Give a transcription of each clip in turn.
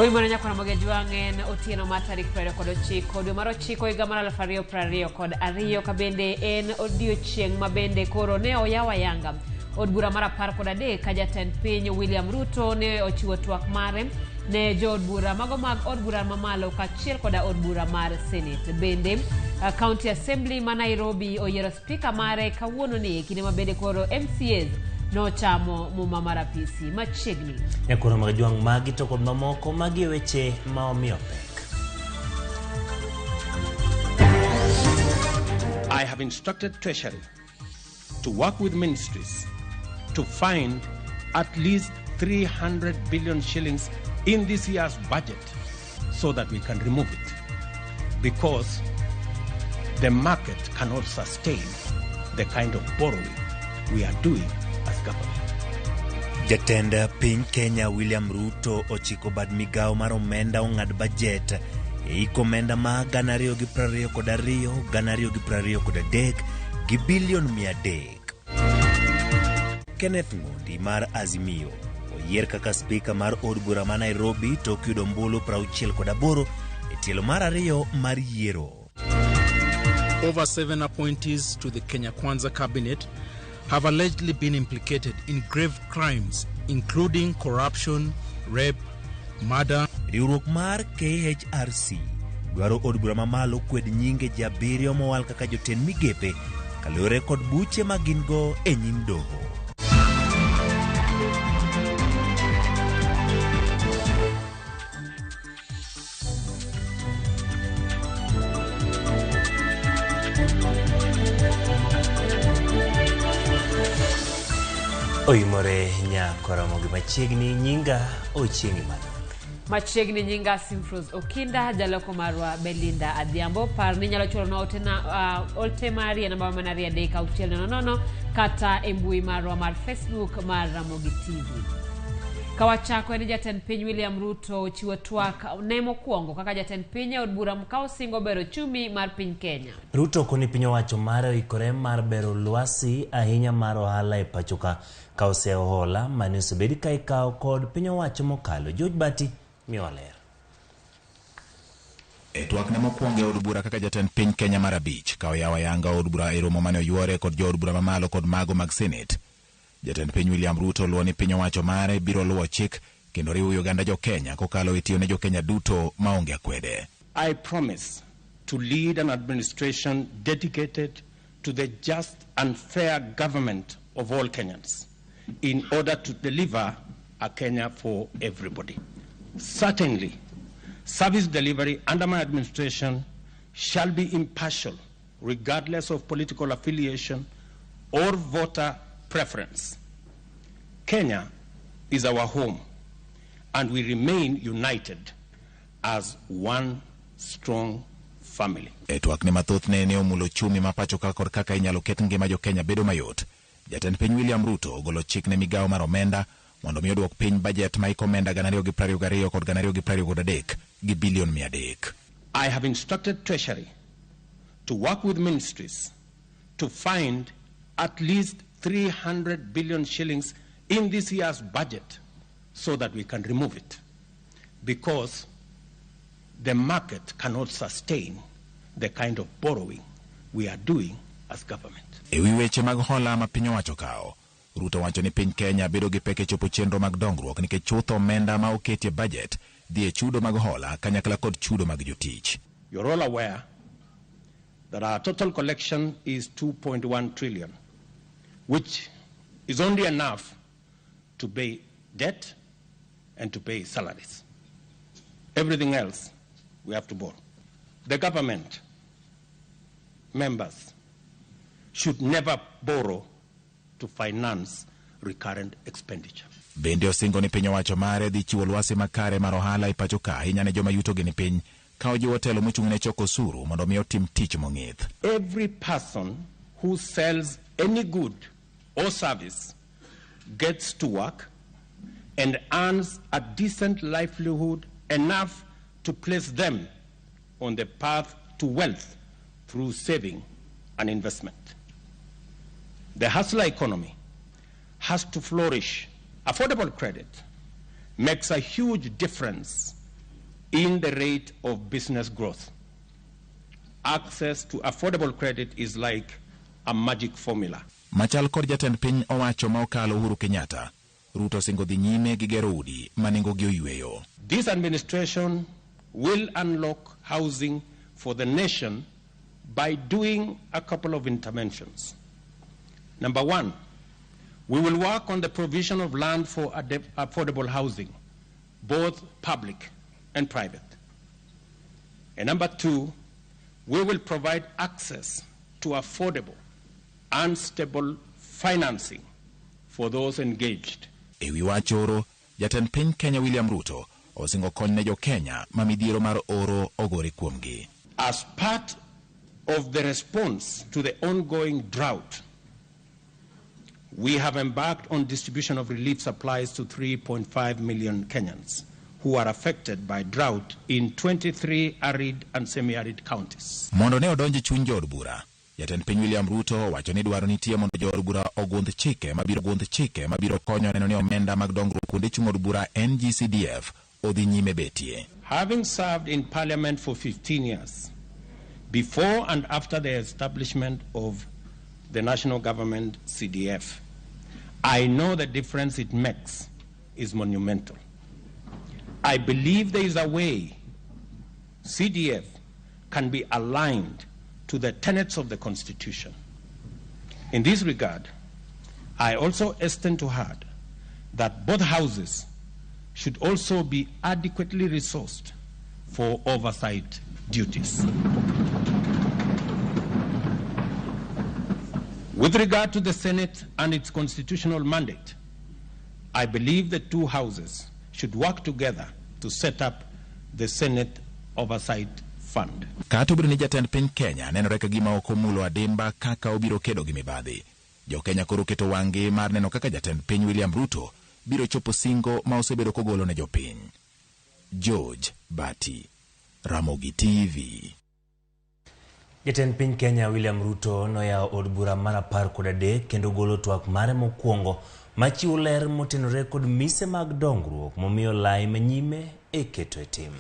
Oimore nyakwana Mogejwang' en otieno mar tarik 29 dwe mar ochiko higa mar 2022 ka bende en odiochieng' ma bende koro ne oyaw ayanga od bura mar 13 ka jatend piny William Ruto ne ochiwo twak mare ne jood bura mago mag od bura mamalo kaachiel koda od bura mar Senate. Bende County Assembly ma Nairobi oyiero spika mare kawuono ni e kinde ma bende koro MCAs nochamo muma mar apisi machiegni. Nyakoro mag jwang' magi to kod mamoko magi e weche ma omiyo pek. I have instructed Treasury to work with ministries to find at least 300 billion shillings in this year's budget so that we can remove it, because the market cannot sustain the kind of borrowing we are doing as government. Jatend piny Kenya William Ruto ochiko bad migawo mar omenda ong'ad bajet e iko omenda ma 2022 2023 gi bilion 300. Kenneth Ng'ondi mar Azimio oyier kaka spika mar od bura ma Nairobi tok yudo ombulu 68 e tielo mar ariyo mar yiero. Over 7 appointees to the Kenya Kwanza cabinet have allegedly been implicated in grave crimes, including corruption, rape, murder. Riwruok mar KHRC dwaro od bura mamalo kwed nyinge ji abiriyo mowal kaka jotend migepe kaluwore kod buche ma gin go e nyim doho. Oimore nyakoromo gi machiegni nyinga Ochieng' Emmanuel. Machiegni nyinga Simfros Okinda, jaloko marwa Belinda Adhiambo. Par ni inyalo chwalonwa ote mari e namba mana 23600 kata e mbui marwa mar Facebook mar Ramogi TV. Ka wachako en jatend piny William Ruto ochiwo twak ne mokwongo kaka jatend piny e od bura ka osingo bero ochumi mar piny Kenya. Ruto koni piny owacho mare oikore mar bero lwasi ahinya mar ohala e pacho ka ka oseyo hola mane osebed ka ikawo kod piny owacho mokalo. George Bati miyowa ler. E twakne mokwongo e od bura kaka jatend piny Kenya mar abich, ka oyawo ayanga od bura e romo mane oyuore kod jood bura mamalo kod mago mag Senate. Jatend piny William Ruto luwo ni piny owacho mare biro luwo chik kendo riwo oganda jo Kenya kokalo e tiyo ne jo Kenya duto maonge akwede. I promise to lead an administration dedicated to the just and fair government of all Kenyans in order to deliver a Kenya for everybody. Certainly, service delivery under my administration shall be impartial, regardless of political affiliation or voter preference. Kenya is our home, and we remain united as one strong family. E twakne mathoth ne omulo ochumi ma pacho ka kod kaka inyalo ket ngima jo Kenya bedo mayot. Jatend piny William Ruto ogolo chik ne migawo mar omenda mondo mi oduok piny bajet ma iko omenda 2022 kod 2023 gi bilion 300. I have instructed Treasury to work with ministries to find at least 300 billion shillings in this year's budget so that we can remove it, because the market cannot sustain the kind of borrowing we are doing as government. E wi weche mag hola ma piny owacho kawo, Ruto wacho ni piny Kenya bedo gi pek e chopo chenro mag dongruok nikech chutho omenda ma oketi e budget dhi e chudo mag hola kanyakla kod chudo mag jotich. You're all aware that our total collection is 2.1 trillion, which is only enough to pay debt and to pay salaries. Everything else we have to borrow. The government members should never borrow to finance recurrent expenditure. Bende osingo ni piny owacho mare dhi chiwo lwasi makare mar ohala e pacho ka ahinya ne joma yutogi ni piny ka ojiwo telo mochung' ne choko osuru mondo mi otim tich mong'ith. Every person who sells any good or service gets to work and earns a decent livelihood enough to place them on the path to wealth through saving and investment. The hustler economy has to flourish. Affordable credit makes a huge difference in the rate of business growth. Access to affordable credit is like a magic formula. Machal kod jatend piny owacho ma okalo Uhuru Kenyatta, Ruto osingo dhi nyime gi gero udi ma nengogi oyweyo. This administration will unlock housing for the nation by doing a couple of interventions. Number one, we will work on the provision of land for affordable housing, both public and private. And number two, we will provide access to affordable and stable financing for those engaged. E wi wach oro, jatend piny Kenya William Ruto osingo kony ne jo-Kenya ma midhiero mar oro ogore kuomgi. As part of the response to the ongoing drought, we have embarked on distribution of relief supplies to 3.5 million Kenyans who are affected by drought in 23 arid and semi-arid counties. Mondo ne odonj e chuny jood bura, jatend piny William Ruto owacho ni dwaro nitie mondo jood bura ogundh chike mabiro gundh chike mabiro konyo neno ni omenda mag dongruok kuonde chung' od bura NGCDF odhi nyime betie. Having served in parliament for 15 years, before and after the establishment of the national government CDF, I know the difference it makes is monumental. I believe there is a way CDF can be aligned to the tenets of the Constitution. In this regard, I also extend to heart that both houses should also be adequately resourced for oversight duties. With regard to the Senate and its constitutional mandate, I believe the two houses should work together to set up the Senate Oversight Fund. Kata obedo ni jatend piny Kenya nenore ka gima ok omulo adimba kaka obiro kedo gi mibadhi, jo-Kenya koro keto wang'gi mar neno kaka jatend piny William Ruto biro chopo singo ma osebedo kogolo ne jopiny. George Bati, Ramogi TV. Jatend piny Kenya William Ruto noyawo od bura mar 13 kendo golo twak mare mokwongo machiwo ler motenore kod mise mag dongruok momiyo lai manyime e keto e tim.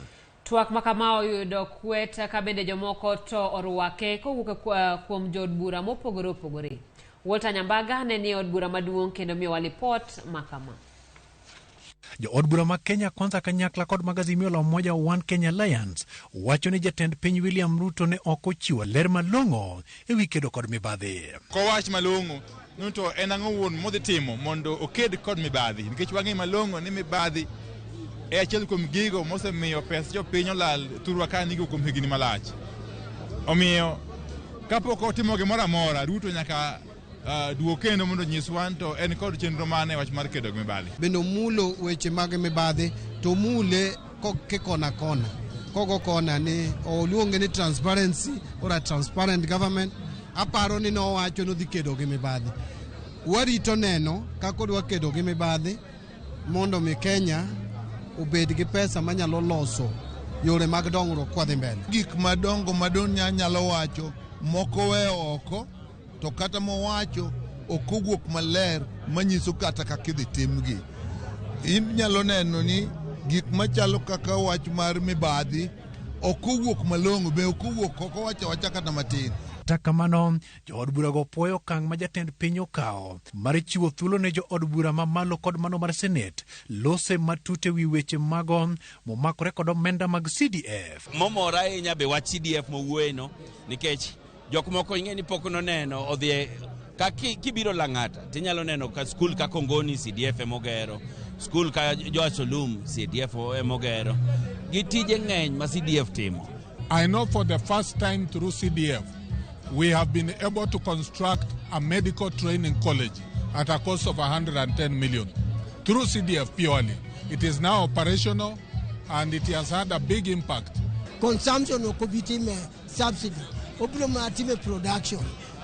Twak makama oyudo kwet ka bende jomoko to orwake kowuok kuom jood bura mopogore opogore. Walter Nyambaga ne nie od bura maduong' kendo miyowa lipot makama. Jo od bura ma Kenya Kwanza kanyakla kod mag Azimio la Umoja One Kenya Alliance wacho ni jatend piny William Ruto ne ok ochiwo ler malong'o e wi kedo kod mibadhi. Kowach malong'o ni to en ang'o wuon modhi timo mondo oked kod mibadhi, nikech wang'e malong'o ni mibadhi e achiel kuom gigo mosemiyo pes jopiny olal thurwa ka nigo kuom higni malach. Omiyo kapok otimo gimoro amora, Ruto nyaka duok kendo mondo onyiswa to en kod chenro mane wach mar kedo gi mibadhi. Bende omulo weche mag mibadhi to omule kikona kona kogo kona ni oluonge ni transparency or a transparent government. Aparo ni nowacho ni odhi kedo gi mibadhi. Warito neno kaka odwa kedo gi mibadhi mondo mi Kenya obed gi pesa manyalo loso yore mag dongruok kwadhi mbele. Gik madongo madon nyalo wacho moko weyo oko, to kata mowacho ok owuok maler manyiso kata kaka idhi timgi. Inyalo neno ni gik machalo kaka wach mar mibadhi ok owuok malong'o, be ok owuok, ok owacho awacha kata matin. Kata kamano, jood burago puoyo okang' ma jatend piny okawo mar chiwo thuolo ne jood bura mamalo kod mano mar Senate lose matut e wi weche mago momakore kod omenda mag CDF. Momora ahinya be wach CDF mowuoyeno, nikech jok moko ing'e ni pok noneno odhi ka kibiro Lang'ata tinyalo neno ka skul ka Kongoni CDF emogero, skul ka Joash Olum CDF emogero. Gi tije ng'eny ma CDF timo. I know for the first time through CDF we have been able to construct a medical training college at a cost of 110 million through CDF purely. It is now operational and it has had a big impact. Consumption ok obi time subsidy, obiro mana time production.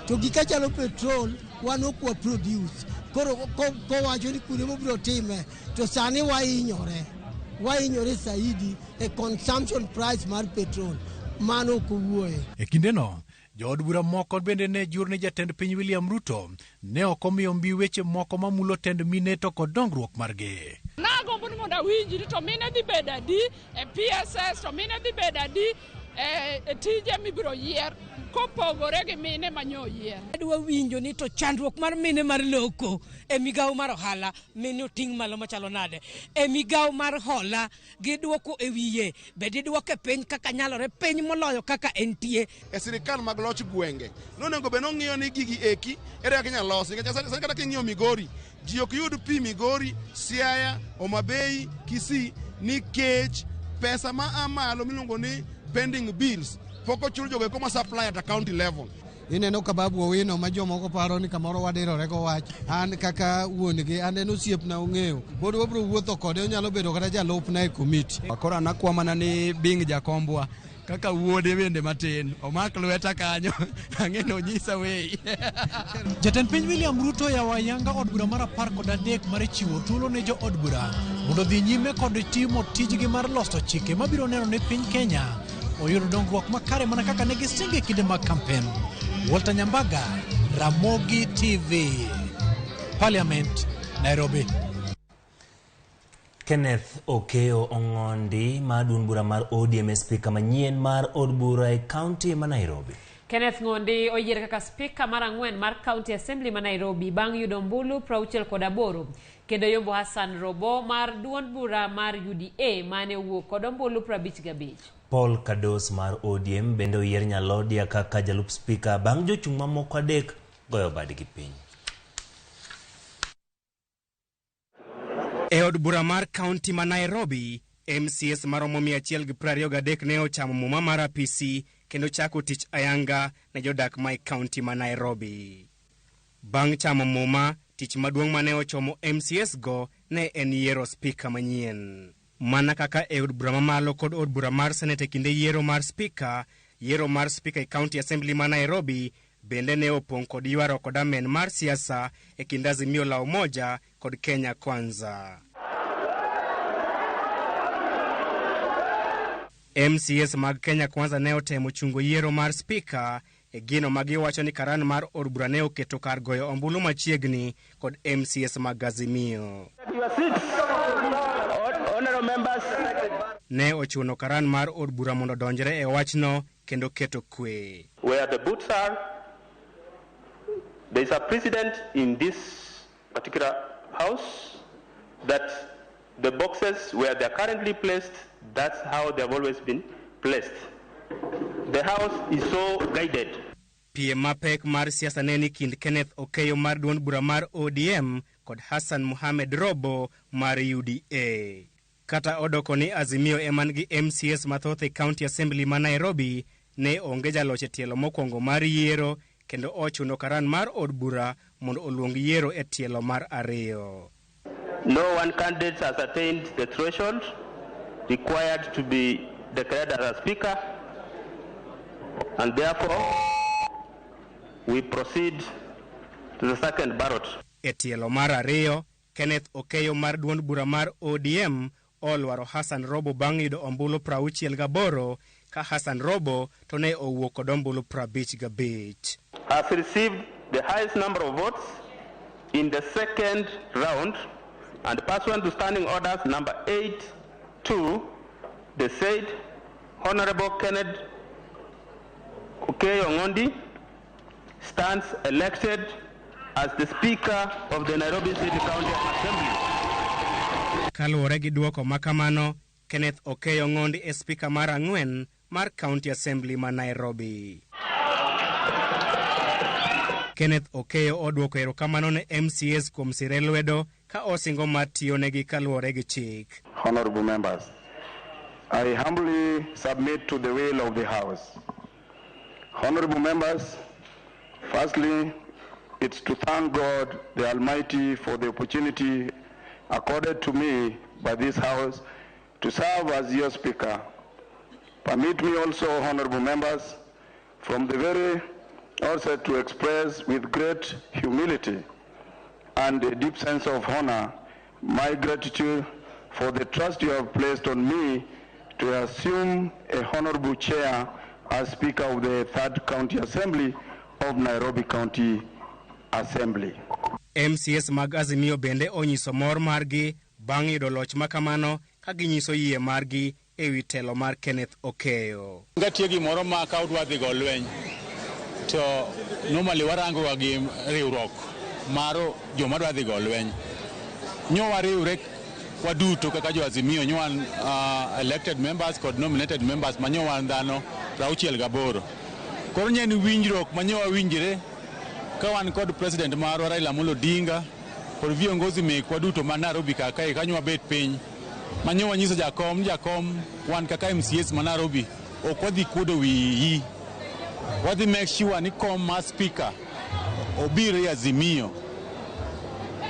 To gik machalo petrol wan ok wa produce. Koro kowacho ni kuonde mobiro time to sani wahinyore saidi e consumption price mar petrol. Mano ok owuoye. E kindeno, jood bura moko bende ne jur ni jatend piny William Ruto ne ok omiyo mbi weche moko mamulo tend mine to kod dongruok margi. Nagombo ni mondo mondo awinji ni to mine dhi bedo adi e PSS, to mine dhi bedo adi e tije mibiro yier kopogore gi mine manyo yier. Adwa winjo ni to chandruok mar mine mar loko e migawo mar ohala mine oting' malo machalo nade, e migawo mar hola gidwoko e wiye, be gidwoke piny kaka nyalore, piny moloyo kaka entie. E sirikal mag loch gwenge nonego bed nong'iyo ni gigi eki ere kaka inyalo losi, nikech sani kata king'iyo Migori ji ok yud pi Migori, Siaya, Homa Bay, Kisii nikech pesa ma a malo miluongo ni pending bills pok ochul jogo eko ma supply at a county level. Ineno ka Babu Owino ma jomoko paro ni kamoro wadirore go wach, an kaka wuon gi an en osiepna ong'eyo, pod wabiro wuotho kode, onyalo bedo kata jalupna e komiti. Koro an akwa mana ni Bing jakombwa kaka wuode bende matin omak lweta kanyo ang'e ni onyisa wei. Jatend piny William Ruto oyawo ayanga od bura mar 13 mar chiwo thuolo ne jo od bura mondo odhi nyime kod timo tijgi mar loso chike mabiro neno ni piny Kenya oyudo dongruok makare mana kaka ne gisingo e kinde mag kampen. Walter Nyambaga, Ramogi TV, Parliament, Nairobi. Kenneth Okeyo Ong'ondi mar duond bura mar ODM e spika manyien mar od bura e kaunti ma Nairobi. Kenneth Ng'ondi oyier kaka spika mar 4 mar County Assembly ma Nairobi bang' yudo ombulu 68 kendo yombo Hassan Robo mar duond bura mar UDA mane owuok kod ombulu 55. Paul Kados mar ODM bende oyier Nyalodia kaka jalup spika bang' jochung' mamoko 3 goyo badgi piny. E od bura mar kaunti ma Nairobi, MCS maromo 123 ne ochamo muma mar apisi kendo chako tich ayanga ne jodak ma e kaunti ma Nairobi. Bang' chamo muma, tich maduong' mane ochomo MCS go ne en yiero spika manyien. Mana kaka e od bura mamalo kod od bura mar Senate e kinde yiero mar spika, yiero mar spika e County Assembly ma Nairobi bende ne opong' kod ywaruok kod amen mar siasa e kind Azimio la Umoja kod Kenya Kwanza. MCS mag Kenya Kwanza ne otemo chungo yiero mar spika e gino ma giwacho ni karan mar od bura ne oketo kar goyo ombulu machiegni kod MCS mag Azimio. Ne ochuno karan mar od bura mondo odonjre e wachno kendo keto kwe. Where the boots are, there is a precedent in this particular house that the boxes where they are currently placed, that's how they have always been placed. The house is so guided. Piem mapek mar siasa ne ni kind Kenneth Okeyo mar duond bura mar ODM kod Hassan Mohamed Robo mar UDA. Kata odoko ni Azimio ema nigi MCS mathoth e County Assembly ma Nairobi, ne onge jaloch e tielo mokwongo mar yiero kendo ochuno karan mar od bura mondo oluong yiero e tielo mar 2. No one candidate has attained the threshold required to be declared as a speaker, and therefore we proceed to the second ballot. E tielo mar 2, Kenneth Okeyo mar duond bura mar ODM olwaro Hassan Robo bang' yudo ombulu 68 ka Hassan Robo to ne owuok kod ombulu 55. Has received the highest number of votes in the second round and pursuant to standing orders number 8-2, the said Honorable Kenneth Okeyo Ong'ondi stands elected as the Speaker of the Nairobi City County Assembly. Kaluwore gi duoko makamano, Kenneth Okeyo Ong'ondi e Speaker mar 4 mar County Assembly ma Nairobi. Kenneth Okeyo odwoko erokamano ne MCS kuom sire lwedo ka osingo mar tiyonegi kaluwore gi chik. Honorable members, I humbly submit to the will of the House. Honorable members, firstly, it's to thank God the Almighty for the opportunity accorded to me by this House to serve as your Speaker. Permit me also, honorable members, from the very outset to express with great humility and a deep sense of honor my gratitude for the trust you have placed on me to assume a honorable chair as Speaker of the Third County Assembly of Nairobi County Assembly. MCS mag Azimio bende onyiso mor margi bang' yudo loch makamano ka ginyiso yie margi e wi telo mar Kenneth Okeyo. Nitie gimoro ma ka udwa dhi go lweny to normally warango ga gi riwruok mar joma dwa dhi go lweny. Nyo wariwre waduto kaka jo Azimio nyo wan elected members kod nominated members ma nyo wan dhano 68. Koro nye en winjruok ma nyo wawinjre ka wan kod president marwa Raila Amolo Odinga kod viongozi mekwa duto ma Nairobi ka kae kanyo wabet piny ma nyo wanyiso jakom ni jakom wan kaka MCAs ma Nairobi ok wadhi kuodo wiyi wadhi make sure ni kom mar speaker obiro e Azimio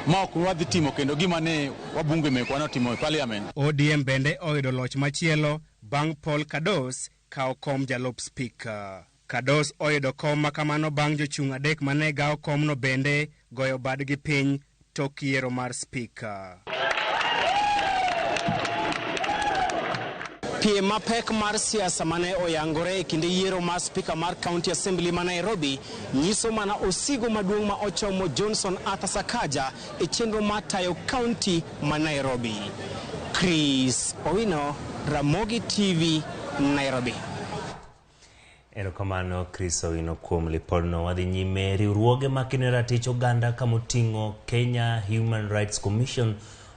ma ok wadhi timo kendo gima ne wabunge mekwa notimo e parliament. ODM bende oyudo loch machielo bang' Paul Kados kawo kom jalup spika. Kados oyudo kom makamano bang' jochung' adek mane gawo komno bende goyo badgi piny tok yiero mar spika. Piem mapek mar siasa mane oyangore e kinde yiero mar spika mar County Assembly ma Nairobi nyiso mana osigo maduong' ma ochomo Johnson Arthur Sakaja e chenro mar tayo county ma Nairobi. Chris Owino, Ramogi TV, Nairobi. Erokamano Chris Owino kuom lipodno. Wadhi nyime riwruoge makeno ratich oganda kamoting'o Kenya Human Rights Commission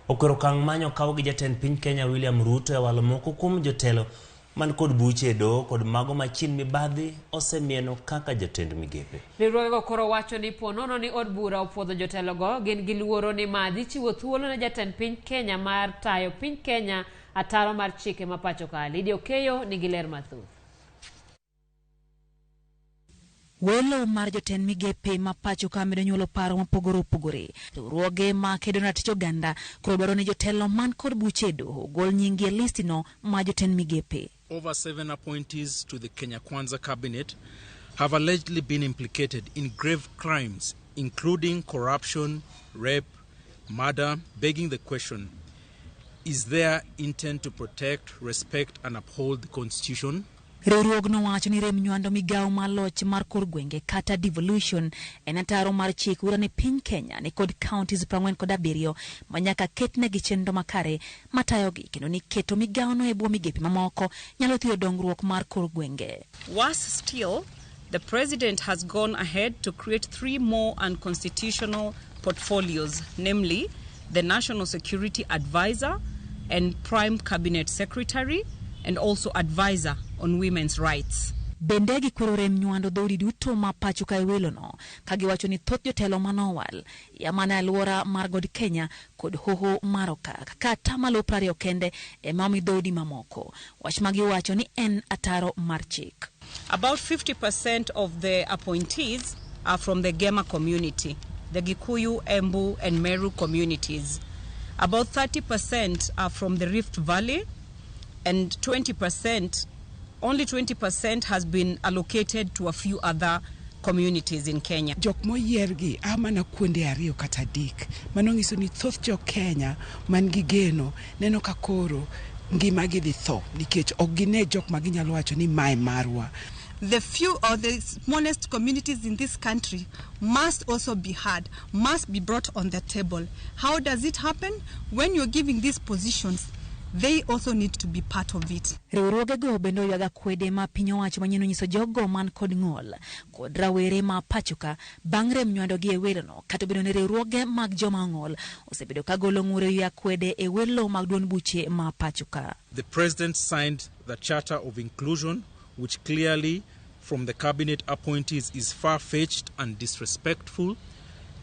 okwero okang' manyo okaw gi jatend piny Kenya William Ruto e walo moko kuom jotelo man kod buche e doho kod mago ma chien mibadhi osemieno kaka jotend migepe. Riwruogego koro wacho ni po nono ni od bura opuodho jotelogo, gin gi luoro ni ma dhi chiwo thuolo ne jatend piny Kenya mar tayo piny Kenya ataro mar chike ma pacho ka. Lydia Okeyo nigi ler mathoth. Welo mar jotend migepe ma pacho ka medo nyuolo paro mopogore opogore. Riwruoge ma kedo ne ratich oganda koro dwaro ni jotelo man kod buche e doho ogol nyinggi e listino mar jotend migepe. Over 7 appointees to the Kenya Kwanza cabinet have allegedly been implicated in grave crimes, including corruption, rape, murder, begging the question, is there intent to protect, respect and uphold the Constitution? Riwruogno wacho ni rem nywando migawo mar loch mar kor gwenge kata devolution en ataro mar chik ura ni piny Kenya ni kod counties 47 ma nyaka ketnegi chenro makare matayogi kendo ni keto migawono e bwo migepe mamoko nyalo thiro dongruok mar kor gwenge. Worse still, the president has gone ahead to create 3 more unconstitutional portfolios, namely the National Security Advisor and Prime Cabinet Secretary, and also advisor on women's rights. Bende gikwero rem nywando dhoudi duto ma pacho ka e welono ka giwacho ni thoth jotelo manowal ya mana e alwora mar God Kenya kod hoho mar Okak ka atamalo 20 kende ema omi dhoudi mamoko. Wach ma giwacho ni en ataro mar chik. About 50% of the appointees are from the Gema community, the Gikuyu, Embu and Meru communities. About 30% are from the Rift Valley, and 20%, only 20% has been allocated to a few other communities in Kenya. Jok moyiergi a mana kuonde 2 kata 3. Mano nyiso ni thoth jo Kenya man gi geno neno ka koro ngimagi dhi tho nikech ok gine jok ma ginyalo wacho ni mae marwa. The few or the smallest communities in this country must also be heard, must be brought on the table. How does it happen? When you're giving these positions, they also need to be part of it. Riwruogego bende oywago kwede ma piny owacho manyien onyiso jogo man kod ng'ol kod rawere ma pacho ka bang' rem nywandogi e welono, kata obedo ni riwruoge mag joma ong'ol osebedo ka golo ng'ur e wi akwede e welo mag duond buche ma pacho ka. The president signed the Charter of Inclusion, which clearly from the cabinet appointees is far-fetched and disrespectful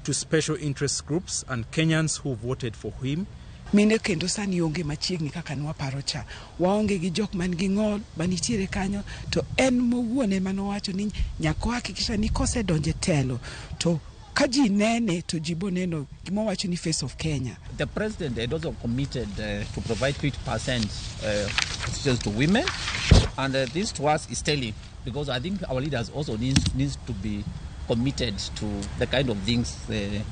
to special interest groups and Kenyans who voted for him. Mine kendo sani onge machiegni kaka nwaparo cha. Waonge gi jok man gi ng'ol manitiere kanyo, to en mowuon ema nowacho ni nyaka ohakikisha ni kosedonjo e telo to ka ji nene to ji bo neno gima owacho ni face of Kenya. The president had also committed to provide 50% positions to women, and this to us is telling, because I think our leaders also needs to be committed to the kind of things they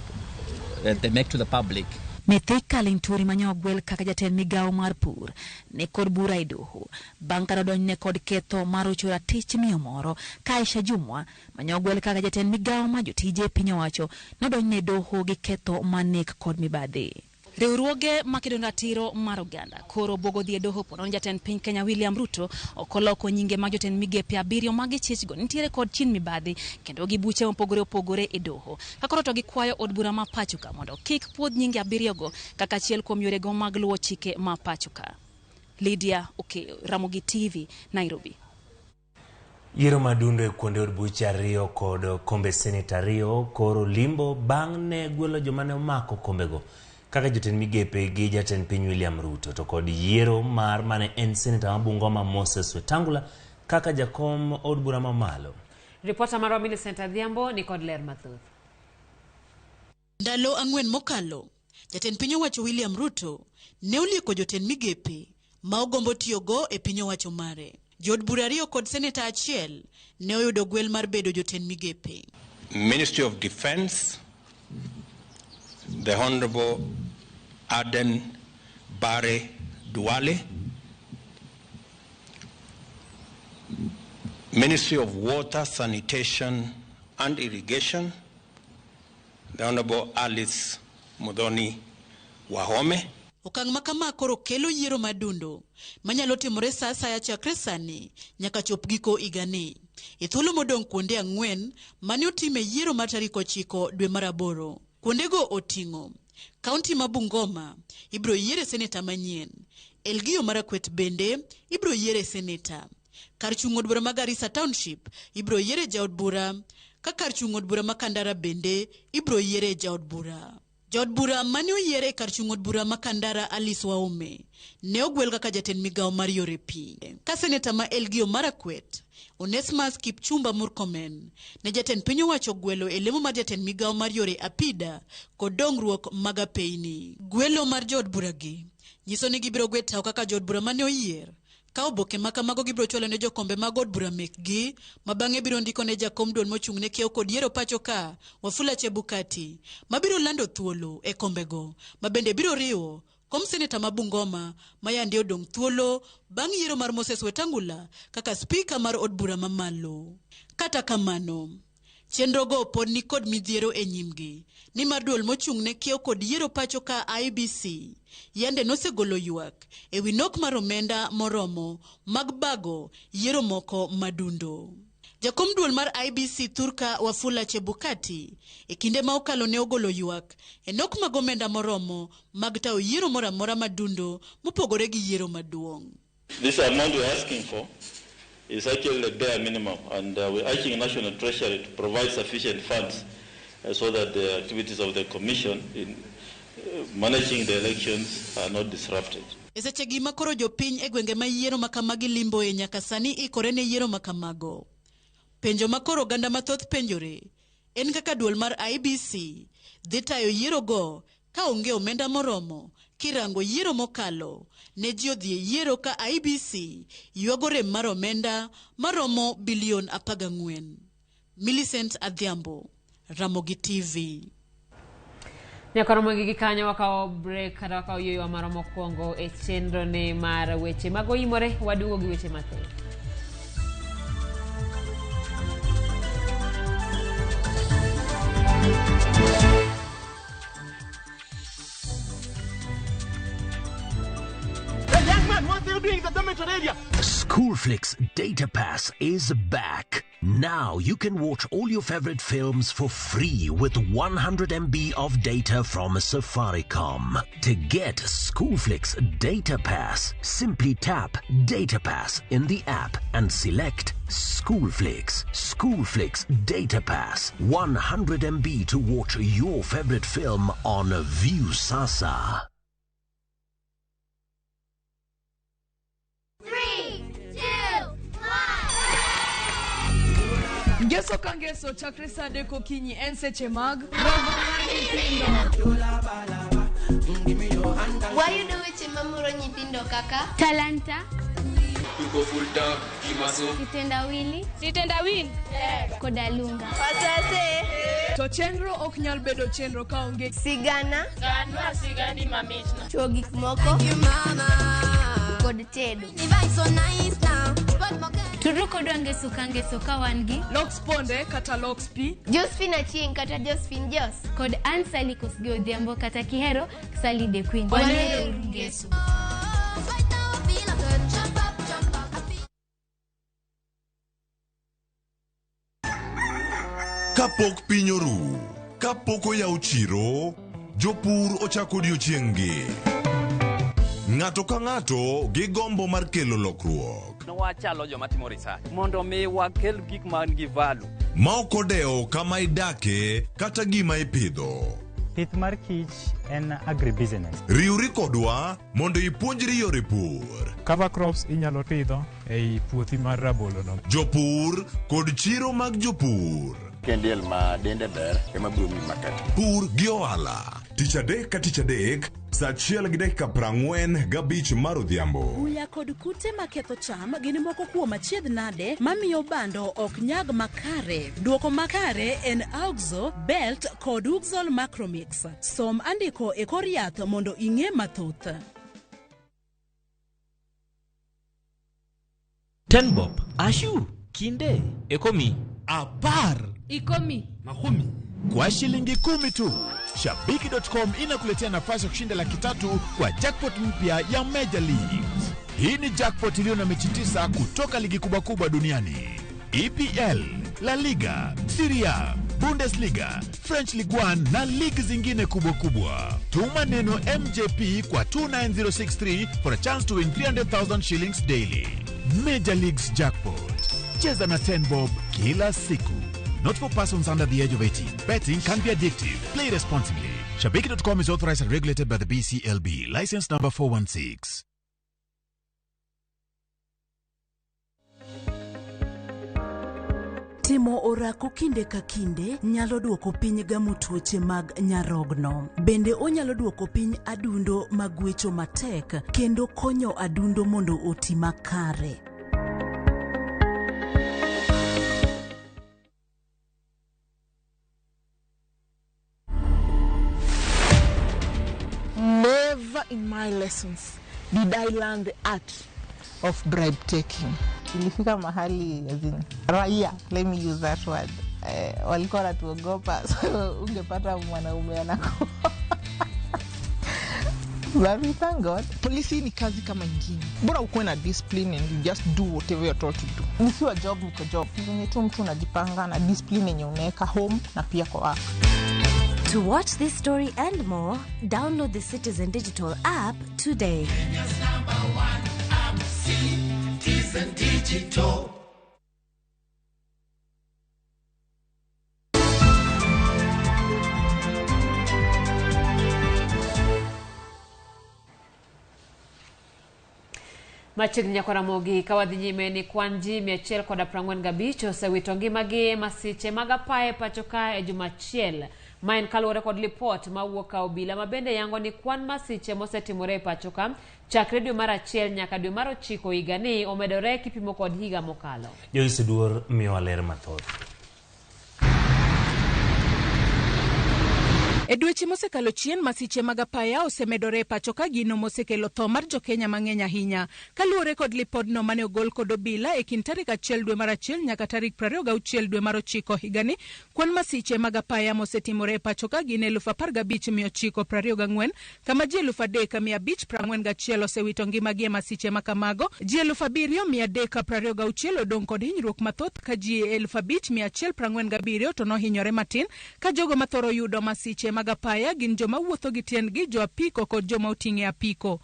make to the public. Mithika Linturi mane ogwel kaka jatend migawo mar pur ne kod bura e doho bang' ka nodonjne kod ketho mar rocho ratich miyo moro. Ka Aisha Jumwa mane ogwel kaka jatend migawo mar jotije piny owacho nodonjne e doho gi ketho mar nek kod mibadhi. Riwruoge makedo ne ratiro mar oganda koro buogo dhi e doho ponono jatend piny Kenya William Ruto ok oloko nyinge mag jotend migepe 7 ma gichichgo nitiere kod chin mibadhi kendo gi buche mopogore opogore e doho. Ka koro to gikwayo od bura ma pacho ka mondo kik puodh nyinge 7 go kaka achiel kuom yorego mag luwo chike ma pacho ka. Lydia Okeyo, Ramogi TV, Nairobi. Yiero madundo e kuonde od buche 2 kod kombe seneta 2 koro limbo bang' ne gwelo joma ne omako kombego kaka jotend migepe gi jatend piny William Ruto to kod yiero mar mane en seneta ma Bungoma Moses Wetangula kaka jakom od bura mamalo. Ripota marwa Millicent Adhiambo ni kod ler mathoth. Ndalo 4 mokalo, jatend piny owacho William Ruto ne olieko jotend migepe ma ogombo tiyogo e piny owacho mare. Jood bura 2 kod seneta 1 ne oyudo gwel mar bedo jotend migepe. Ministry of Defense, the Honorable Aden Bare Duale. Ministry of Water, Sanitation and Irrigation, the Honorable Alice Muthoni Wahome. Okang' ma kama koro kelo yiero madundo manyalo timore sa asaya chakre sani nyaka chop giko higani. E thuolo modong' kuonde 4 mane otime yiero mar tarik 9 dwe mar 8. Kuondego oting'o kaunti ma Bungoma ibiro yiere seneta manyien, Elgeyo Marakwet bende ibiro yiere seneta. Kar chung' od bura ma Garissa Township ibiro yiere jaod bura, ka kar chung' od bura ma Kandara bende ibiro yiere jaod bura. Jaod bura mane oyiere kar chung' od bura ma Kandara Alice Wahome ne ogwel kaka jatend migawo mar yore pi. Ka seneta ma Elgeyo Marakwet Onesmus Kipchumba Murkomen ne jatend piny owacho gwelo e lemo mar jatend migawo mar yore apida kod dongruok mag apeyni. Gwelo mar jood bura gi nyiso ni gibiro gwe tawo kaka jood bura mane oyier. Ka oboke ma kamago gibiro chwalo ne jokombe mag od bura mekgi, ma bang'e biro ndiko ne jakom duol mochung' ne kiewo kod yiero pacho ka, Wafula Chebukati, mabiro lando thuolo e kombego, ma bende biro riwo kom seneta ma Bungoma ma yande odong' thuolo bang' yiero mar Moses Wetangula kaka spika mar od bura mamalo. Kata kamano, chenrogo pod ni kod midhiero e nyimgi, nimar duol mochung' ne kiewo kod yiero pacho ka IEBC yande nosegolo ywak e wi nok mar omenda moromo mag bago yiero moko madundo. Jakom duol mar IEBC Thurka Wafula Chebukati e kinde ma okalo ne ogolo ywak e nok mag omenda moromo mag tayo yiero moro amora madundo mopogore gi yiero maduong'. This amount we are asking for is actually the bare minimum, and we're asking National Treasury to provide sufficient funds so that the activities of the Commission in managing the elections are not disrupted. E sechegi ma koro jopiny e gwenge ma yiero ma kamagi limboe nyaka sani ikore ne yiero ma kamago. Penjo ma koro oganda mathoth penjore en kaka duol mar IEBC dhi tayo yiero go ka onge omenda moromo kirango yiero mokalo ne ji odhi e yiero ka IEBC ywago rem mar omenda maromo bilion 14. Millicent Adhiambo, Ramogi TV. Nyaka romo gi kanyo wakawo break kata wakawo yueyo marwa mokwongo e chenro ne mar weche mag oimore, waduogo gi weche mathoth. Doing the dormitory area. Schoolflix Data Pass is back. Now you can watch all your favorite films for free with 100 MB of data from Safaricom. To get Schoolflix Data Pass, simply tap Data Pass in the app and select Schoolflix. Schoolflix Data Pass, 100 MB to watch your favorite film on Viusasa. 3, 2, 1. Ngeso ka ngeso chakre saa 3 okinyi en seche mag rogo mar nyithindo. Wayudo weche mamoro nyithindo kaka Talanta, Kitendawili, Sitendawili koda Lunga. To chenro ok nyal bedo chenro kaonge sigana, Ganwa sigani mamitno. Chuo gik moko. kod tedo. Tudru kodwa ngeso ka ngeso ka wan gi Lox Ponde kata Lox P, Josephine Achieng' kata Josephine Jos. Kod Ann Sally Kosgei Odhiambo kata Kihero Sally the Queen. Wanere uru ngeso. Kapok piny oru, kapok oyaw chiro, jopur ochako odiechieng'-gi. Ng'ato ka ng'ato gi gombo mar kelo lokruok. Wachalo joma timo research mondo mi wakel gik man gi value. Ma ok odewo kama idake kata gima ipidho. Pith mar kich en agribusiness. Riwri kodwa mondo ipuonjri yore pur. Cover crops inyalo pidho ei puothi mar rabolo no. Jopur kod chiro mag jopur. Ka en diel ma dende ber ema biro miyi market. Pur gi ohala. Tich adek ka tich adek, saa achiel gi dakika 45 mar odhiambo. Buya kod kute maketho cham gin moko kuom achiedh nade mamiyo bando ok nyag makare. Duoko makare en Auxo, Belt kod Uxol Macromix. Som andiko e kor yath mondo ing'e mathoth. Tenbob, Ashu, Kinde, Ekomi, Apar, Ikomi, Makumi. Kwa shilingi 10 tu, Shabiki.com inakuletea nafasi ya kushinda 300,000 kwa jackpot mpya ya Major Leagues. Hii ni jackpot iliyo na mechi 9 kutoka ligi kubwa kubwa duniani: EPL, La Liga, Serie A, Bundesliga, French Ligue 1 na ligi zingine kubwa kubwa. Tuma neno MJP kwa 29063 for a chance to win 300,000 shillings daily. Major Leagues Jackpot. Cheza na 10 bob kila siku. Not for persons under the age of 18. Betting can be addictive. Play responsibly. Shabiki.com is authorized and regulated by the BCLB. License number 416. Timo orako kinde ka kinde nyalo duoko piny gamo tuoche mag nyarogno. Bende onyalo duoko piny adundo magwecho matek kendo konyo adundo mondo oti makare. Never in my lessons did I learn the art of bribe taking. Ilifika mahali as in, raia, let me use that word, walikuwa wanatuogopa, so ungepata mwanaume anakuwa. But we thank God. Polisi ni kazi kama ingine, bora ukuwe na discipline and you just do whatever you're told to do. Nikiwa job niko job, venye tu mtu unajipanga na discipline yenye unaweka home na pia kwa work. To watch this story and more, download the Citizen Digital app today. Kenya's number one app, Citizen Digital. Machiegni nyaka Ramogi ka wadhi nyime ni kwan ji 145 osewito ngimagi e masiche mag apaya e pacho ka e juma achiel. Ma en kaluwore kod lipot mawuok ka obila ma bende yango ni kwan masiche mosetimore e pacho ka chakre dwe mar 1 nyaka dwe mar 9 higani omedore kipimo kod higa mokalo. Joyce Duor miyowa ler mathoth. E dweche mosekalo chien, masiche mag apaya osemedore e pacho ka gino mosekelo tho mar jokenya mang'eny ahinya. Kaluwore kod lipodno mane ogol kod obila e kind tarik 1 dwe mar 1 nyaka tarik 26 dwe mar 9 higani, kwan masiche mag apaya mosetimore e pacho ka gin 15,924, kama ji 3,541 osewito ngimagi e masiche makamago. Ji 7,326 odong' kod hinyruok mathoth ka ji 5,147 to nohinyore matin, ka jogo mathoro yudo masiche mag apaya gin joma wuotho gi tiendgi, jo apiko kod joma oting'e apiko.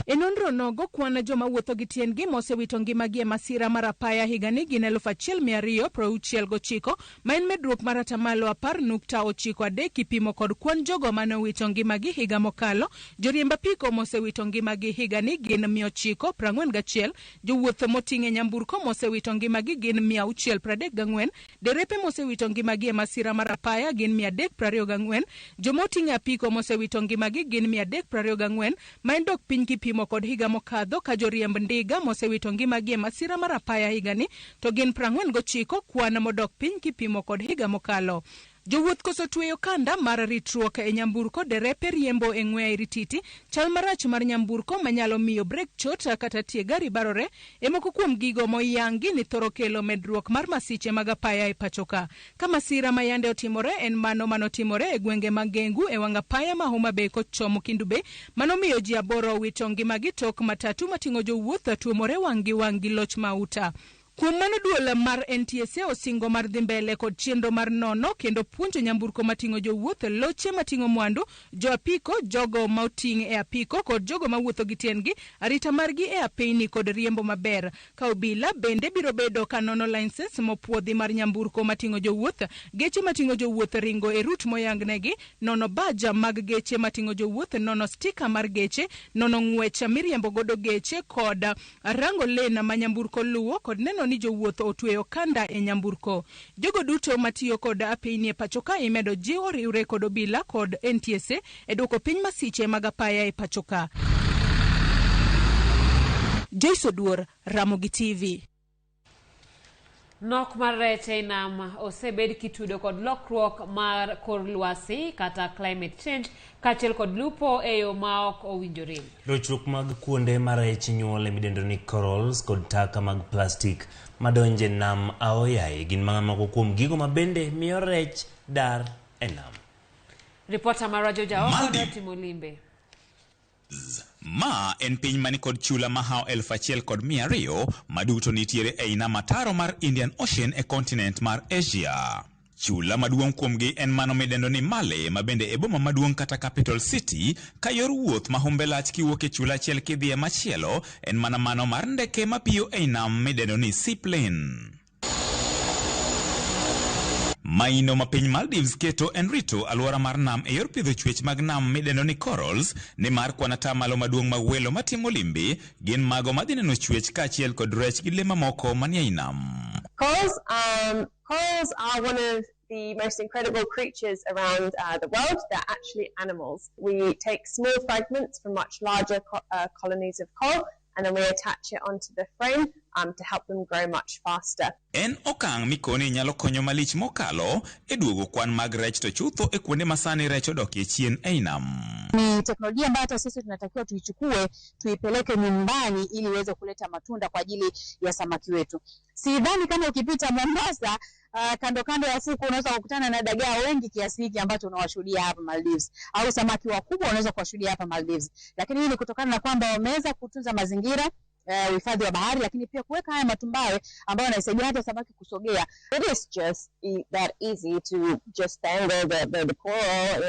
E nonro nogo, kwan joma wuotho gi tiendgi mosewito ngimagi e masira mar apaya higani gin 1,269, ma en medruok mar atamalo 10.93 kipimo kod kwan jogo mane owito ngimagi higa mokalo. Joriemb apiko mosewito ngimagi higani gin 941, jowuoth moting'e nyamburko mosewito ngimagi gin 634, derepe mosewito ngimagi e masira mar apaya gin 324, joma oting'e apiko mosewito ngimagi gin 324, ma en dok piny kipimo kod higa mokadho, ka joriemb ndiga mosewito ngimagi e masira mar apaya higani to gin 49, kwan modok piny kipimo kod higa mokalo. Jowuoth koso tweyo kanda mar ritruok e nyamburko, derepe riembo e ng'we airititi, chal marach mar nyamburko manyalo miyo brek chot kata tie gari barore e moko kuom gigo moyangi ni thoro kelo medruok mar masiche mag apaya e pachoka. Ka masira ma yande otimore en mano manotimore e gwenge mag Gengu e wang' apaya ma Homa Bay kochomo Kendu Bay manomiyo ji 8 owito ngimagi tok matatu mating'o jowuoth tuomore wang' gi wang' gi loch mauta. Kuom mano duol mar NTSA osingo mar dhi mbele kod chenro mar nono kendo puonjo nyamburko mating'o jowuoth, loche mating'o mwandu, jo apiko, jogo ma oting' e apiko kod jogo mawuotho gi tiendgi, arita margi e apeyni kod riembo maber. Ka obila bende biro bedo ka nono license mopuodhi mar nyamburko mating'o jowuoth, geche mating'o jowuoth ringo e rut moyangnegi, nono baja mag geche mating'o jowuoth, nono stika mar geche, nono ng'wech miriembo godo geche kod rango lane ma nyamburko luwo kod neno ni jowuoth otweyo kanda e nyamburko. Jogo duto matiyo kod apeyni e pachoka imedo jiw oriwre kod obila kod NTSA e duoko piny masiche mag apaya e pachoka. Joyce Oduor, Ramogi TV. Nok mar rech ei nam osebed kitudo kod lokruok mar kor lwasi kata climate change kaachiel kod lupo e yo ma ok owinjore. Rochruok mag kuonde ma rech nyuole midendo ni corals kod taka mag plastik madonje nam aoyaye gin mana moko kuom gigo ma bende miyo rech dar e nam. Ripota mar Radio Jaoko notimo limbe. Ma en piny mani kod chula mahawo 1200 maduto nitiere ei nam ataro mar Indian Ocean e kontinent mar Asia. Chula maduong' kuomgi en mano midendo ni Male, ma bende e boma maduong' kata capital city, ka yor wuoth ma humbe lach kiwuok e chula achiel kidhi e machielo en mana mano mar ndeke mapiyo ei nam midendo ni seaplane. Maino ma piny Maldives keto en rito alwora mar nam e yor pidho chwech mag nam midendo ni corals, nimar kwan atamalo maduong' mag welo matimo limbe gin mago madhi neno chwech kaachiel kod rech gi le mamoko manie ei nam. Corals are one of the most incredible creatures around the world. They're actually animals. We take small fragments from much larger colonies of coral and then we attach it onto the frame to help them grow much faster. En okang' mikoni nyalo konyo malich mokalo e duogo kwan mag rech to chutho e kuonde ma sani rech odokie chien ei nam. Ni teknolojia ambayo hata sisi tunatakiwa tuichukue tuipeleke nyumbani ili iweze kuleta matunda kwa ajili ya samaki wetu. Sidhani kama ukipita Mombasa kando kando ya fuko unaweza kukutana na dagaa wengi kiasi hiki ambacho unawashuhudia hapa Maldives, au samaki wakubwa unaweza kuwashuhudia hapa Maldives. Lakini hii ni kutokana na kwamba wameweza kutunza mazingira, uhifadhi wa bahari, lakini pia kuweka haya matumbawe ambayo yanasaidia hata samaki kusogea. It is just that easy to just tangle the coral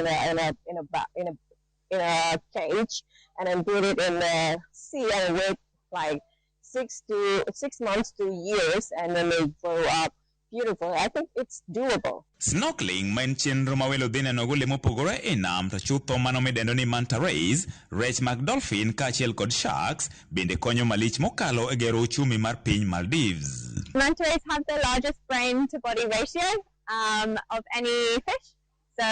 in a cage and then put it in the sea and wait like 6 months to years and then they grow up beautiful. I think it's doable. Snorkeling ma en chenro ma welo dhi nenogo le mopogore e nam to chutho mano midendo ni manta rays, rech mag dolphin kaachiel kod sharks bende konyo malich mokalo e gero uchumi mar piny Maldives. Manta rays have the largest brain to body ratio of any fish. So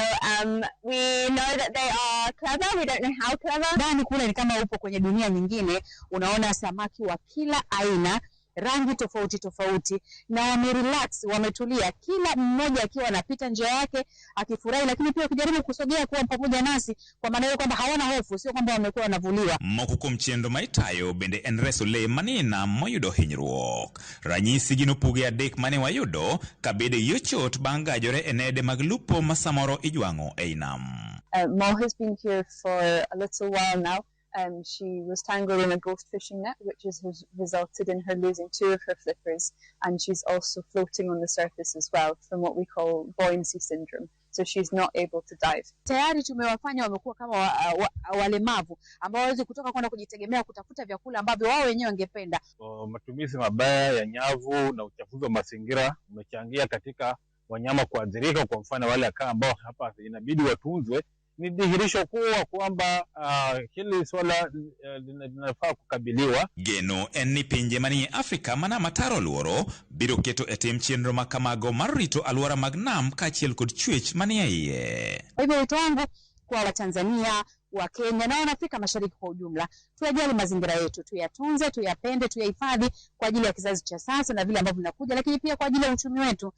we know that they are clever. We don't know how clever. Ndani kule ni kama upo kwenye dunia nyingine, unaona samaki wa kila aina, rangi tofauti tofauti, na wamerelax, wametulia, kila mmoja akiwa anapita njia yake akifurahi, lakini pia ukijaribu kusogea kuwa pamoja nasi, kwa maana hiyo kwamba hawana hofu, sio kwamba wamekuwa wanavuliwa. Moko kuom chenro ma itayo bende en reso le manie nam moyudo hinyruok. Ranyisi gin opuge 3 mane wayudo ka bede yochot bang' gajore e nede mag lupo ma samoro ijwang'o ei nam. Mo has been here for a little while now. She was tangled in a ghost fishing net, which has resulted in her losing 2 of her flippers, and she's also floating on the surface as well from what we call buoyancy syndrome. So she's not able to dive. Tayari tumewafanya wamekuwa kama walemavu ambao hawawezi kutoka kwenda kujitegemea kutafuta vyakula ambavyo wao wenyewe wangependa. Matumizi mabaya ya nyavu na uchafuzi wa mazingira umechangia katika wanyama kuathirika. Kwa mfano wale ambao hapa inabidi watunzwe, ni dhihirisho kuwa kwamba hili swala linafaa kukabiliwa. Geno en ni pinje manie Afrika mana mataro luoro biro keto e tim chenro ma kamago mar rito alwora mag nam kaachiel kod chwech manie iye. Kwa hivyo wito wangu kwa Watanzania, wa Kenya na Afrika Mashariki kwa ujumla, tuyajali mazingira yetu, tuyatunze, tuyapende, tuyahifadhi kwa ajili ya kizazi cha sasa na vile ambavyo vinakuja, lakini pia kwa ajili ya uchumi wetu.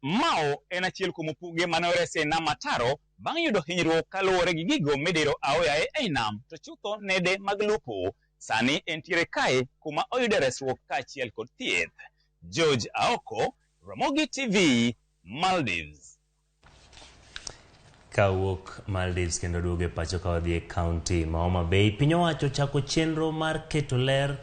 Mao en achiel kuom opuge mane oresi e nam ataro bang' yudo hinyruok kaluwore gi gigo midiro aoyaye ei nam to chutho nede mag lupo. Sani entiere kae kuma oyude resruok kaachiel kod thieth. George Aoko, Ramogi TV, Maldives. Kawuok Maldives kendo duogo e pacho ka wadhi e kaunti ma Homa Bay, piny owacho ochako chenro mar keto ler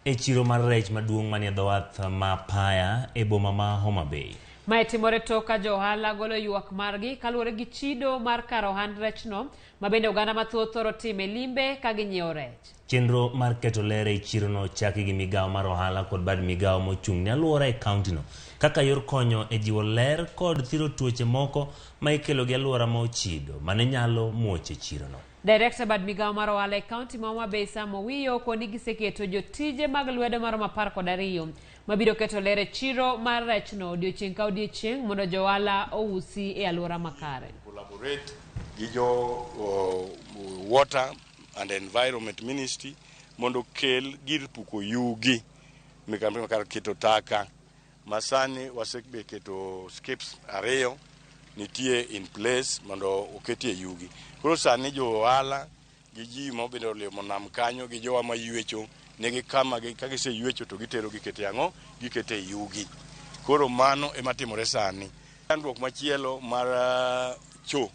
e chiro mar rech maduong' manie dho wath ma Paya e boma ma Homa Bay. Mae timore tok ka jo ohala golo ywak margi kaluwore gi chido mar kar ohand rechno ma bende oganda mathoth thoro time limbe ka ginyiewo rech. Chenro mar keto ler e chirono ochaki gi migawo mar ohala kod bad migawo mochung' ne alwora e kauntino kaka yor konyo e jiwo ler kod thiro tuoche moko ma ikelo gi alwora ma ochido mane nyalo muoch e chirono. Director bad migawo mar ohala e kaunti ma Homa Bay Sam Owiyo koni giseketo jotije mag lwedo maromo 12 mabiro keto ler e chiro mar rechno odiochieng' ka odiochieng' mondo jo ohala ousi e alwora makare. Collaborate gi jo Water and Environment Ministry mondo kel gir puko yugi mikambi kar keto taka masani waseketo skips 2 nitie in place mondo oketie yugi. Koro sani jo ohala gi ji mobende olimo nam kanyo gi jowa maywecho nigi kama ka giseywecho to gitero gikete ang'o gikete yugi. Koro mano ema timore sani. Chandruok machielo mar cho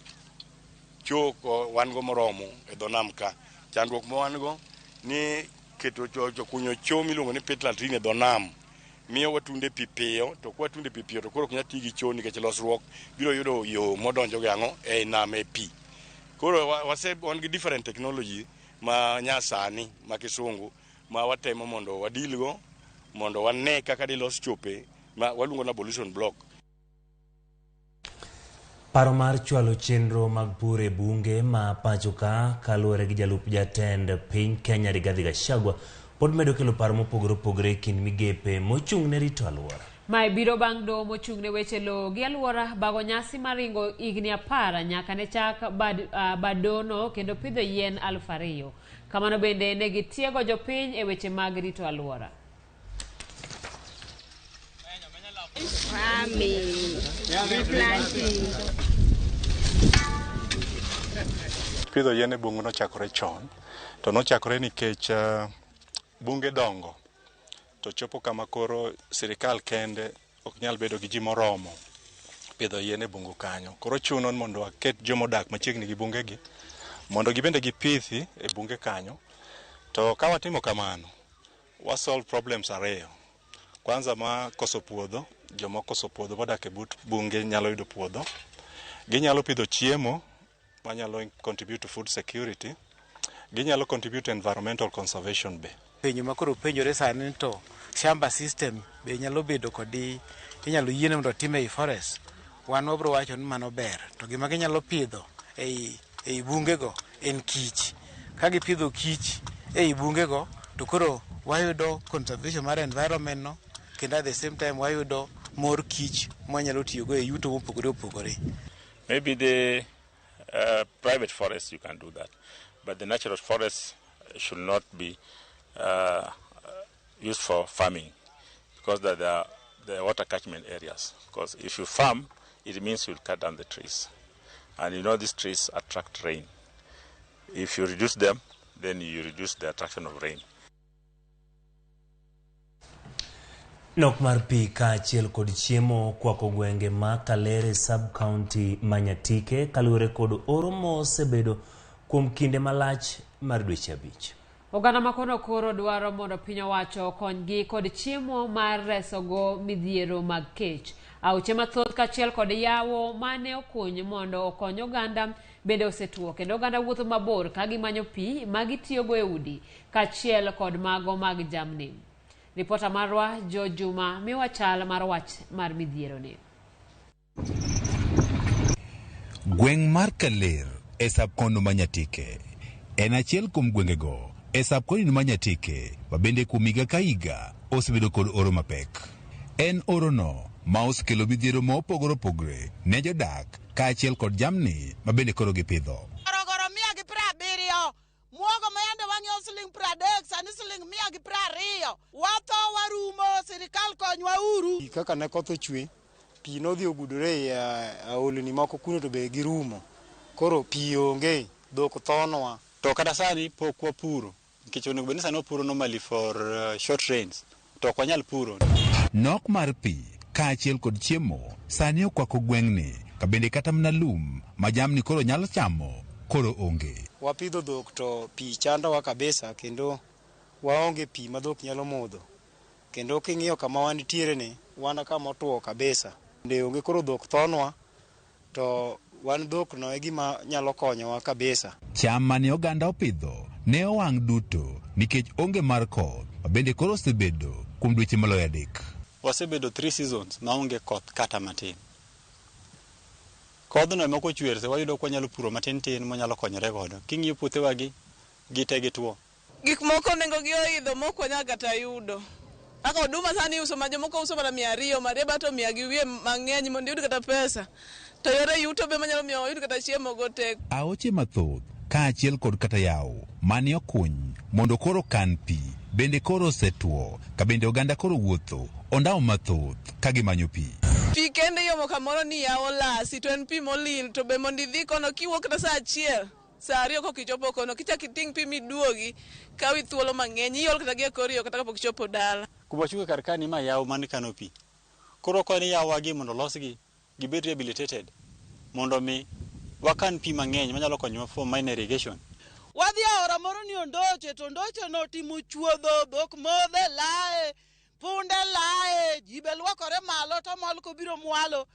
wan go moromo e dho nam ka. Chandruok ma wan go ni keto kunyo cho miluongo ni pit latrine e dho nam miyo watunde pi piyo, to kwa watunde pi piyo to koro ok nyal ti gi cho nikech losruok biro yudo yo modonjo gi ang'o ei nam e pi. Koro wan gi different technology ma nyasani ma kisungu ma watemo mondo wadilgo mondo wane kaka dilos chope ma waluongo ni ablution block. Paro mar chwalo chenro mag pur e bunge ma pacho ka kaluwore gi jalup jatend piny Kenya Rigathi Gachagua pod medo kelo paro mopogore opogore e kind migepe mochung' ne rito alwora. Mae biro bang' doho mochung' ne weche lowo gi alwora bago nyasi mar ringo higni 10 nyaka ne chak bad dohono kendo pidho yien 2000. Kamano bende ne gitiego jopiny e weche mag rito alwora. Pidho yien e bungu nochakore chon, to nochakore nikech bunge dongo to chopo kama koro sirikal kende ok nyal bedo gi ji moromo pidho yien e bungu kanyo. Koro chuno ni mondo waket joma odak machiegni gi bungegi mondo gibende gipithi e bunge kanyo. To ka watimo kamano, wa solve problems ariyo. Kwanza ma koso puodho, joma okoso puodho modak e but bunge nyalo yudo puodho. Ginyalo pidho chiemo manyalo contribute to food security. Ginyalo contribute to environmental conservation be. Penjo ma koro penjore sani ni to shamba system be nyalo bedo kodi inyalo yiene mondo otim ei forest. Wan wabro wacho ni mano ber, to gima ginyalo pidho ei bungego en kich. Ka gipidho kich ei bungego to koro wayudo conservation mar environment no, kendo at the same time wayudo mor kich mwanyalo tiyogo e yuto mopogore opogore. Maybe the private forest you can do that, but the natural forest should not be used for farming because they are the water catchment areas. Because if you farm, it means you'll cut down the trees. And you know these trees attract rain. If you reduce them, then you reduce the attraction of rain. Nok mar pi kaachiel kod chiemo okwako gwenge ma Kalere sub-county ma Nyatike kaluwore kod oro mosebedo kuom kinde malach mar dweche 5. Oganda ma kono koro dwaro mondo piny owacho okonygi kod chiemo mar resogo midhiero mag kech. Aoche mathoth kaachiel kod yawo mane okuny mondo okony oganda bende osetuo kendo oganda wuotho mabor ka gimanyo pi ma gitiyogo e udi kaachiel kod mago mag jamni. Ripota marwa Jo Juma miwa chal mar wach mar midhieroni. Gweng' mar Kaler e sub-county ma Nyatike en achiel kuom gwengego e sub-county ma Nyatike ma bende kuom higa ka higa osebedo kod oro mapek. En orono ma osekelo midhiero ma opogore opogore ne jodak kaachiel kod jamni ma bende koro gipidho. Gorogoro 170, muogo ma yande wang'iewo siling 30 sani siling 120. Watho warumo, sirikal konywa uru. Kaka ne koth ochwe Pi nodhi ogudore e aolni moko kuno to be girumo. Koro pi onge, dhok thonwa. To kata sani pok wapuro nikech onego bed ni sani wapuro normally for short rains to ok wanyal puro. Nok mar pi kaachiel kod chiemo sani okwako gweng'ni ka bende kata mana lum ma jamni koro nyalo chamo koro onge. Wapidho dhok to pi chandowa kabisa kendo waonge pi ma dhok nyalo modho. Kendo king'iyo kama wantiere ni, wan kama otuo kabisa. Bende onge koro dhok thonwa to wan dhok no e gima nyalo konyowa kabisa. Cham mane oganda opidho ne owang' duto nikech onge mar koth ma bende koro osebedo kuom dweche maloyo 3. Wasebedo 3 seasons maonge koth kata matin. Kodhno ema kochwer to wayudo ka wanyalo puro matin tin mwanyalo konyore godo. King'iyo puothewagi, gite gituo. Gik moko nengogi oidho mok wanyal kata yudo. Kaka oduma sani iuso ma jomoko uso mana 200, marieba to 100 gi wiye mang'eny mondo iyud kata pesa. To yore yuto be manyalo miyo wayud kata chiemo go tek. Aoche mathoth kaachiel kod kata yawo mane okuny mondo koro kan pi bende koro osetuo ka bende oganda koro wuotho ondawo mathoth ka gimanyo pi. Pi kende iomo kamoro ni yawo lasi to en pi molil to be mondo idhi kono kiwuok kata saa 1, saa 2 kok ichopo kono kichak iting' pi miduogi kawi thuolo mang'eny iol kata gi e kor yo kata kapok ichopo dala. Kuma wachunge kar ka ni ma yawo man kano pi. Koro wakwayo ni yawowagi mondo olosgi gibed rehabilitated mondo mi wakan pi mang'eny manyalo konyowa for minor irrigation. Wadhi aora moro ni Ondoche to Ondoche no otimo chuodho, dhok modhe lae, punde lae, ji be luokore malo to mol kobiro mwalo.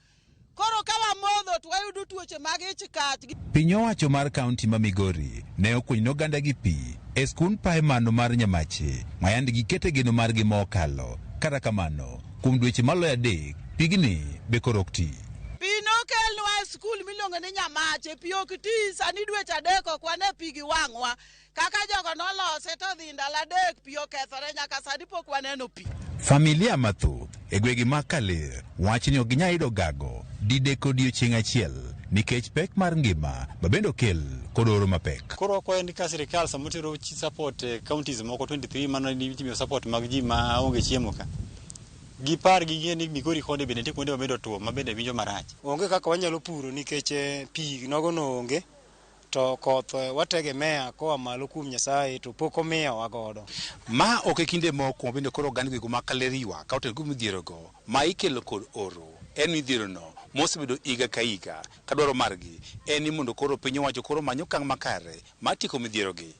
Koro ka wamodho to wayudo tuoche mag ich kach. Piny owacho mar kaunti ma Migori ne okunyo ne oganda gi pi e skund pae mano mar Nyamache ma yande gikete geno margi mokalo. Kata kamano, kuom dweche maloyo 3, pigni be koro ok ti. Pi nokelnwa e skul miluongo ni Nyamache, pi ok ti, sani dweche 3 ok wane pi gi wang'wa. Kaka jogo nolose to dhi ndalo 3 pi okethore nyaka sani pok waneno pi. Familia mathoth e gwenge mag Kaler wacho ni ok ginyal yudo gago didek odiechieng' achiel nikech pek mar ngima ma bende okel kod oro mapek. Koro wakwayo ni ka sirikal sama tero support e counties moko 23 mano itimiyo support mag ji ma onge chiemo ka. Gipar ging'e ni Migori koni bende nitie kuonde ma bende otuo ma bende winjo marach. Onge kaka wanyalo puro nikech pi nogo onge to koth wategemea koa malo kuom Nyasaye to pok omiyowa godo. Ma ok e kinde mokwongo bende koro oganda gwenge mag Kaler ywak ka otenore kuom midhierogo ma ikelo kod oro. En midhierono mosebedo higa ka higa ka dwaro margi en ni mondo koro piny owacho koro omany okang' makare mar tieko midhierogi.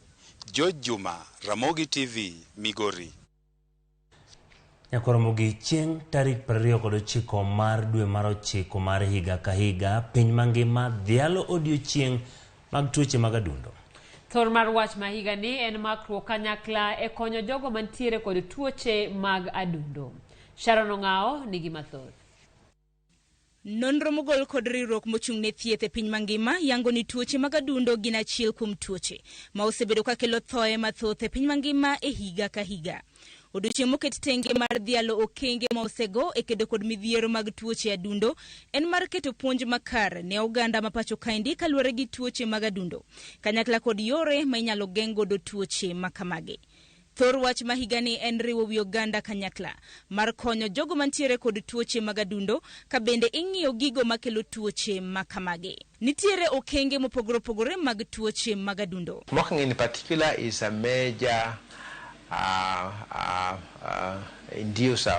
George Juma, Ramogi TV, Migori. Nyakoromogi chieng' tarik 29 mar dwe mar 9 mar higa ka higa, piny mangima dhialo odiochieng' mag tuoche mag adundo. Thor mar wach ma higa ni en makruok kanyakla e konyo jogo mantiere kod tuoche mag adundo. Sharon Ong'ao nigi mathoth. Nonro mogol kod riwruok mochung' ne thieth e piny mangima yango ni tuoche mag adundo gin achiel kuom tuoche ma osebedo ka kelo thoe mathoth e piny mangima e higa ka higa. Odiochieng' moket tenge mar dhialo okenge ma osego e kedo kod midhiero mag tuoche adundo en mar keto puonj makare ne oganda ma pacho kaendi kaluwore gi tuoche mag adundo kanyakla kod yore ma inyalo geng' godo tuoche ma kamagi. Thor wach ma higani en riwo wi oganda kanyakla mar konyo jogo mantiere kod tuoche mag adundo ka bende ing'iyo gigo makelo tuoche ma kamagi. Nitiere okenge mopogore opogore mag tuoche mag adundo. Smoking in particular is a major inducer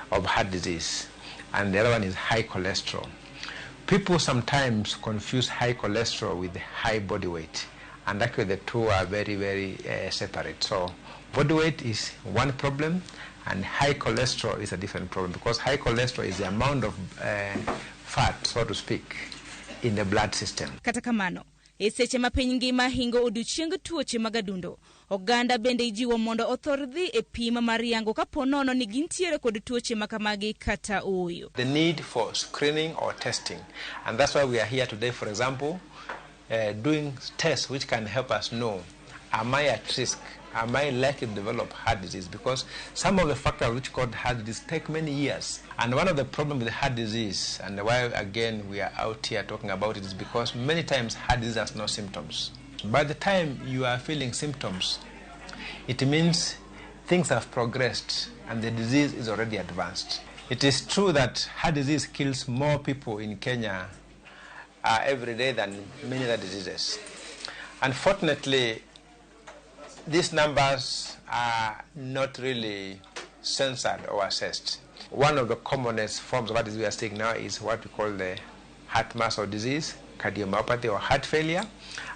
of heart disease, and the other one is high cholesterol. People sometimes confuse high cholesterol with high body weight, and actually the two are very, very separate. So body weight is one problem, and high cholesterol is a different problem, because high cholesterol is the amount of fat, so to speak, in the blood system. Kata kamano, e seche ma piny ngima hingo odiochieng tuoche mag adundo, oganda bende ijiwo mondo othor dhi e pim mar yango kapo nono ni gintiere kod tuoche ma kamagi kata ooyo. The need for screening or testing, and that's why we are here today, for example, doing tests which can help us know, am I at risk? Am I likely to develop heart disease? Because some of the factors which cause heart disease take many years. And one of the problems with heart disease, and why again we are out here talking about it, is because many times heart disease has no symptoms. By the time you are feeling symptoms, it means things have progressed and the disease is already advanced. It is true that heart disease kills more people in Kenya every day than many other diseases. Unfortunately, these numbers are not really censored or assessed. One of the commonest forms of heart disease we are seeing now is what we call the heart muscle disease, cardiomyopathy or heart failure,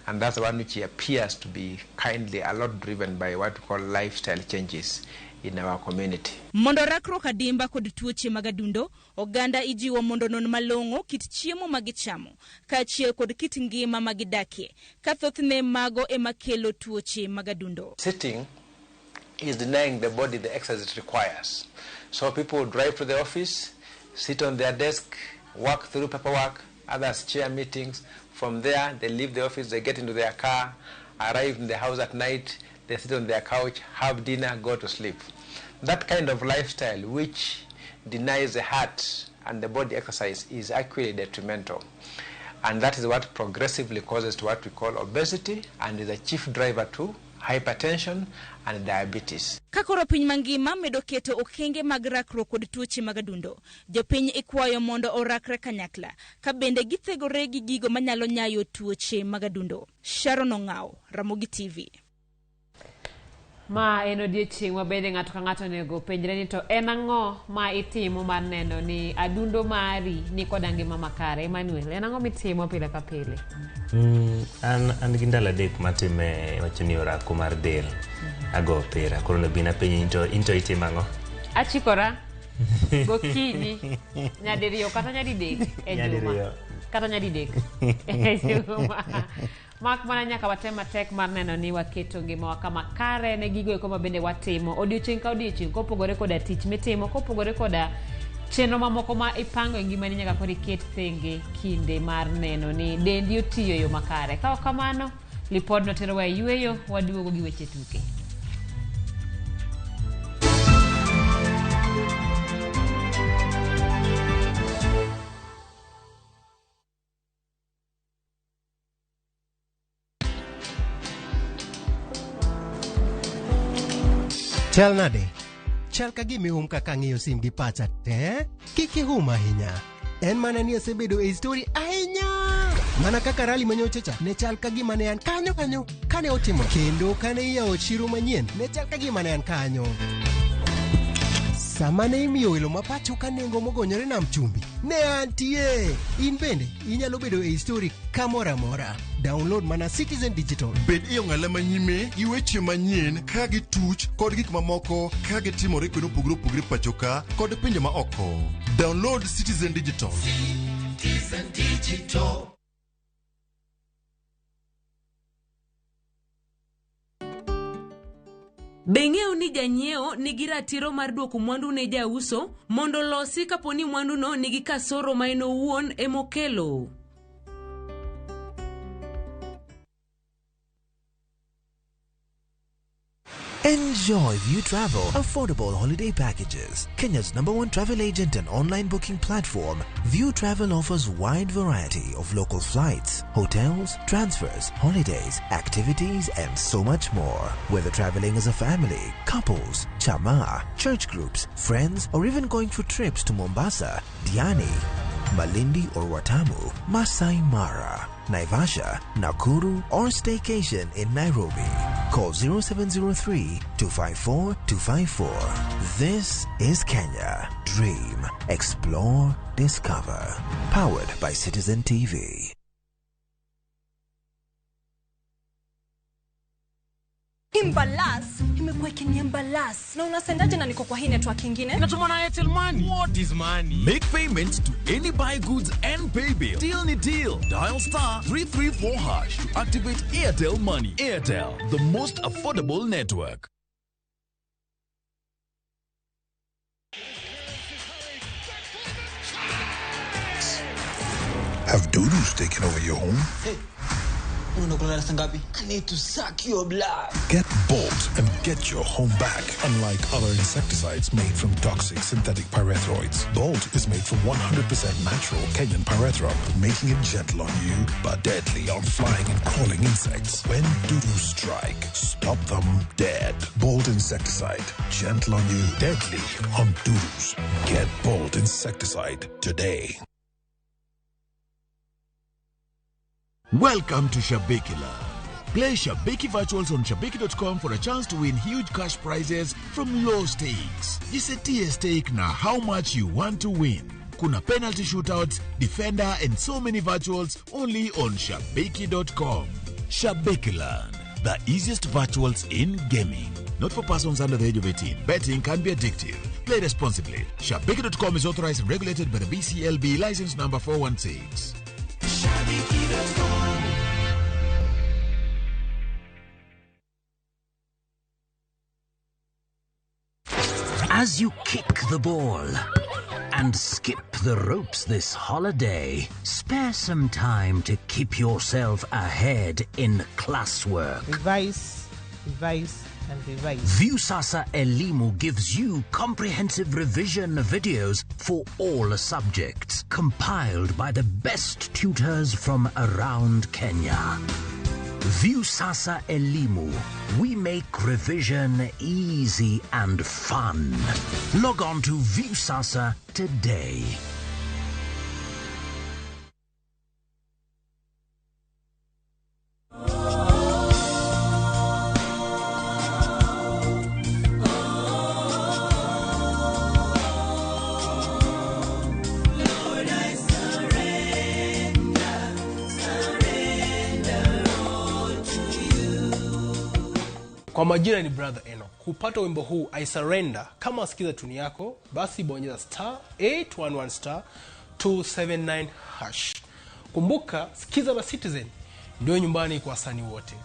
and that's the one which appears to be kindly a lot driven by what we call lifestyle changes in our community. Mondo rakruok adimba kod tuoche mag adundo, oganda ijiwo mondo non malong'o kit chiemo ma gichamo, kaachiel kod kit ngima ma gidakie, ka thothne mago ema kelo tuoche mag adundo. Sitting is denying the body the exercise it requires. So people drive to the office, sit on their desk, work through paperwork, others chair meetings. From there, they leave the office, they get into their car, arrive in the house at night, they sit on their couch, have dinner, go to sleep. That kind of lifestyle, which denies the heart and the body exercise, is actually detrimental. And that is what progressively causes to what we call obesity and is a chief driver to hypertension and diabetes. Ka koro piny mangima medo keto okenge mag rakruok kod tuoche mag adundo, jopiny ikwayo mondo orakre kanyakla, ka bende githegore gi gigo manyalo nyayo tuoche mag adundo. Sharon Ong'aw, Ramogi TV. Ma en odiechieng' ma bende ng'ato ka ng'ato onego penjre ni to en ang'o ma itimo mar neno ni adundo mari ni koda ngima makare. Emmanuel, en ang'o mitimo pile ka pile? An gi ndalo 3 matime wacho ni orako mar del. Ago opira. Koro onego bed napenji ni to itimo ang'o? Achikora gokinyi nyadiriyo kata nyadidek e juma. Kata nyadidek e juma. Mak mana nyaka watem matek mar neno ni waketo ngimawa kama kare ne gigo eko ma bende watimo odiochieng' ka odiochieng' kopogore koda tich mitimo, kopogore koda chenro mamoko ma ipango e ngimani, nyaka koro iket thenge kinde mar neno ni dendi otiyo e yo makare. Ka ok kamano, lipodno terowa e yweyo, waduogo gi weche tuke. Chal nade? Chal ka gima ihum kaka ang'iyo sim gi pacha te? Kik ihum ahinya. En mana ni asebedo e story ahinya. Mana kaka rally manyocha cha, ne chal ka gima ne an kanyo kanyo kane otimo. Kendo kane iyawo chiro manyien, ne chal ka gima ne an kanyo. Sama ne imiyo welo ma pacho ka nengo mogonyore nam chumbi, ne antie. In bende inyalo bedo e story kamoro amora. Download mana Citizen Digital. Bed e ong'ala manyime gi weche manyien ka gituch kod gik mamoko ka gitimore kuonde mopogore opogore pacho ka kod pinje ma oko. Download Citizen Digital. Citizen Digital. Be ing'eyo ni janyiewo nigi ratiro mar duoko mwandu ne jauso mondo olosi kapo ni mwanduno nigi kasoro ma en owuon emokelo? Enjoy View Travel affordable holiday packages. Kenya's #1 travel agent and online booking platform, View Travel offers wide variety of local flights, hotels, transfers, holidays, activities, and so much more. Whether traveling as a family, couples, chama, church groups, friends, or even going for trips to Mombasa, Diani, Malindi or Watamu, Masai Mara, Naivasha, Nakuru, or staycation in Nairobi. Call 0703 254 254. This is Kenya. Dream, explore, discover. Powered by Citizen TV. Imbalas imekuwa ikiniembalas na unasendaje na niko kwa hii network ingine? Natuma na Airtel Money. What is money? Make payments to any buy goods and pay bill. Deal ni deal. Dial *334# to activate Airtel Money. Airtel, the most affordable network. Have doodles taken over your home? Hey. Unaenda kulala saa ngapi? I need to suck your blood. Get Bolt and get your home back. Unlike other insecticides made from toxic synthetic pyrethroids, Bolt is made from 100% natural Kenyan pyrethrum, making it gentle on you but deadly on flying and crawling insects. When dudu strike, stop them dead. Bolt insecticide, gentle on you, deadly on dudus. Get Bolt insecticide today. Welcome to Shabiki Land. Play Shabiki Virtuals on Shabiki.com for a chance to win huge cash prizes from low stakes. Jisetie stake na how much you want to win. Kuna penalty shootouts, defender and so many virtuals only on Shabiki.com. Shabiki Land, the easiest virtuals in gaming. Not for persons under the age of 18. Betting can be addictive. Play responsibly. Shabiki.com is authorized and regulated by the BCLB license number 416. Shabiki.com. As you kick the ball and skip the ropes this holiday, spare some time to keep yourself ahead in classwork. Revise, revise, and revise. Viusasa Elimu gives you comprehensive revision videos for all subjects, compiled by the best tutors from around Kenya. Viusasa Elimu. We make revision easy and fun. Log on to Viusasa today. Lord, I surrender, surrender all to you. Kwa majina ni Brother Enoch. Kupata wimbo huu I Surrender, kama wasikiza tuni yako, basi bonyeza star 811 star 279 hash. Kumbuka, sikiza la Citizen ndio nyumbani kwa wasanii wote.